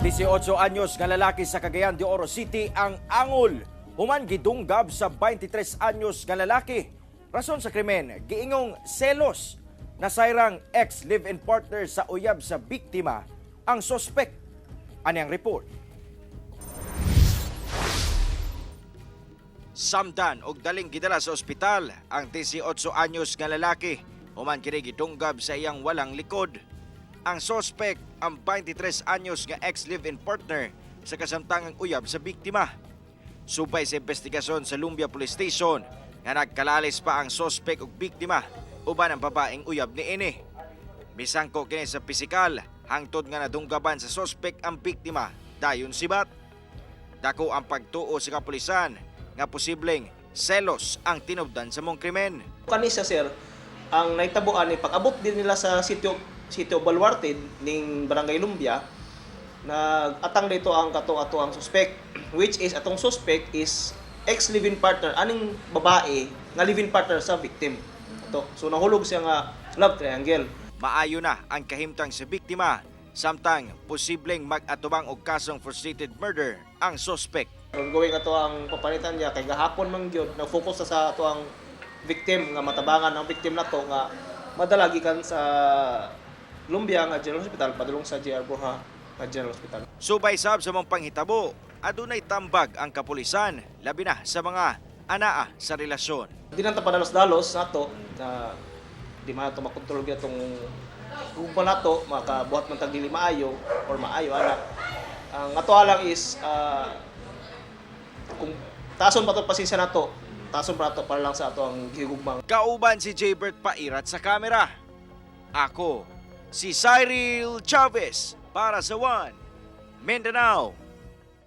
18 anyos nga lalaki sa Cagayan de Oro City ang angol human gidunggab sa 23 anyos nga lalaki. Rason sa krimen, giingong selos. Nasayrang ex-live-in partner sa uyab sa biktima ang sospek. Ani ang report. Samdan og daling gidala sa ospital ang 18 anyos nga lalaki human kini gidunggab sa iyang walang likod. Ang sospek ang 23 anyos nga ex-live-in partner sa kasamtangang uyab sa biktima. Subay sa investigasyon sa Lumbia Police Station nga nagkalalis pa ang sospek ug biktima uban ang babaeng uyab niini. Misangko kini sa pisikal hangtod nga nadunggaban sa sospek ang biktima dayon sibat. Dako ang pagtuo sa kapulisan nga posibleng selos ang tinubdan sa mong krimen. Kani siya, sir, ang nahitabuan ni pag-abot din nila sa sitio sitio Baluarte ning Barangay Lumbia, nag-atang dito ang kato ato ang suspect, which is atong suspect is ex live-in partner aning babae nga live-in partner sa victim. Ato. So nahulog siya nga love triangle. Maayo na ang kahimtang sa biktima samtang posibleng mag-atubang og kasong frustrated murder ang sospek. Ongoing ato ang papanitan niya kay gahapon man gyud nag-focus sa ato ang victim nga matabangan ang victim nato nga madala gikan sa Lumbia nga General Hospital padulong sa JR Borja nga General Hospital. Subay sab sa mong panghitabo, adunay tambag ang kapulisan labi na sa mga anaa sa relasyon. Di lang ta padalos-dalos nato na di man nato makontrol gyud atong gugma nato, makabuhat man tag dili maayo or maayo ana. Ang ato lang is kung tason pa to pasensya nato, tason pa nato para lang sa ato ang gihugma. Kauban si Jaybert Pairat sa kamera. Ako, si Cyril Chavez para sa One Mindanao.